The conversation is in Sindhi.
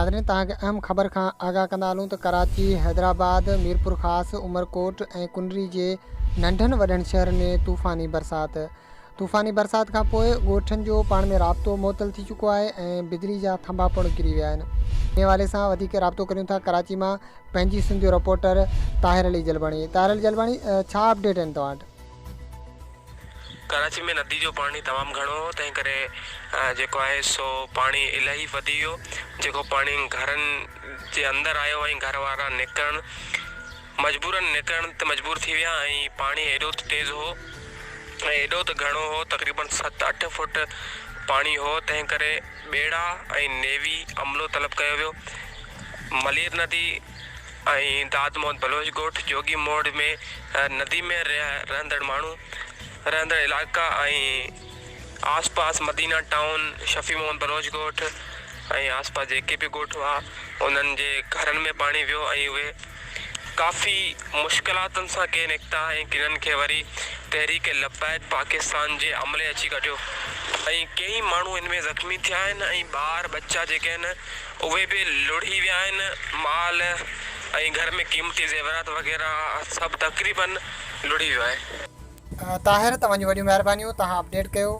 ناظرين توهان کي اهم خبر کان آگاهه ڪندا هلون ته ڪراچي، حيدرآباد، ميرپورخاص، عمرڪوٽ ۽ ڪنري جي ننڍن وڏن شهرن ۾ طوفاني برسات طوفاني برسات کان پوء ڳوٺن جو پاڻ ۾ رابطو معطل ٿي چڪو آهي ۽ بجلي جا ٿنڀا پڻ ڪري ويا آهن. ان حوالي سان وڌيڪ رابطو ڪريون ٿا ڪراچي مان پنهنجي سنڌ جو رپورٽر طاهر علي جلباڻي طاهر علي جلباڻي ڇا اپڊيٽ آهن توهان وٽ؟ ڪراچي ۾ ندي جو پاڻي تمام گهڻو هو تنهن ڪري جيڪو آهي سو پاڻي الاهي وڌي ويو جيڪو پاڻي گهرن جي اندر آيو ۽ گهر وارا نڪرڻ مجبورن نڪرڻ تي مجبور ٿي ويا ۽ پاڻي ايڏو ته تيز هو ۽ ايڏو ته گهڻو هو تقريبن ست اٺ فوٽ پاڻي هو تنهن ڪري ٻيڙا ۽ نيوي عملو طلب ڪيو ويو ملير ندي ۽ داد محمد بلوچ ڳوٺ جوڳي موڙ ۾ ندي ۾ رهندڙ ماڻهو رهندڙ علائقا ۽ آس پاس مدينه ٽائون شفيع محمد بلوچ ڳوٺ ۽ آس پاس جيڪي به ڳوٺ هئا انهن جي گهرن ۾ پاڻي ويو ۽ اهي ڪافي مشڪلاتن سان ڪي نڪتا ۽ ڪنن کي وري تحريڪ لبيڪ پاڪستان جي عملي اچي ڪڍيو ۽ ڪيئي ماڻهو ان ۾ زخمي ٿيا آهن ۽ ٻار ٻچا جيڪي آهن اهي به لڙهي ويا آهن، مال ۽ گهر ۾ قيمتي زيورات وغيره سڀ تقريبن لڙهي ويو آهي. طاهر توهان جون وڏيون مهربانيون توهان اپڊيٽ ڪيو.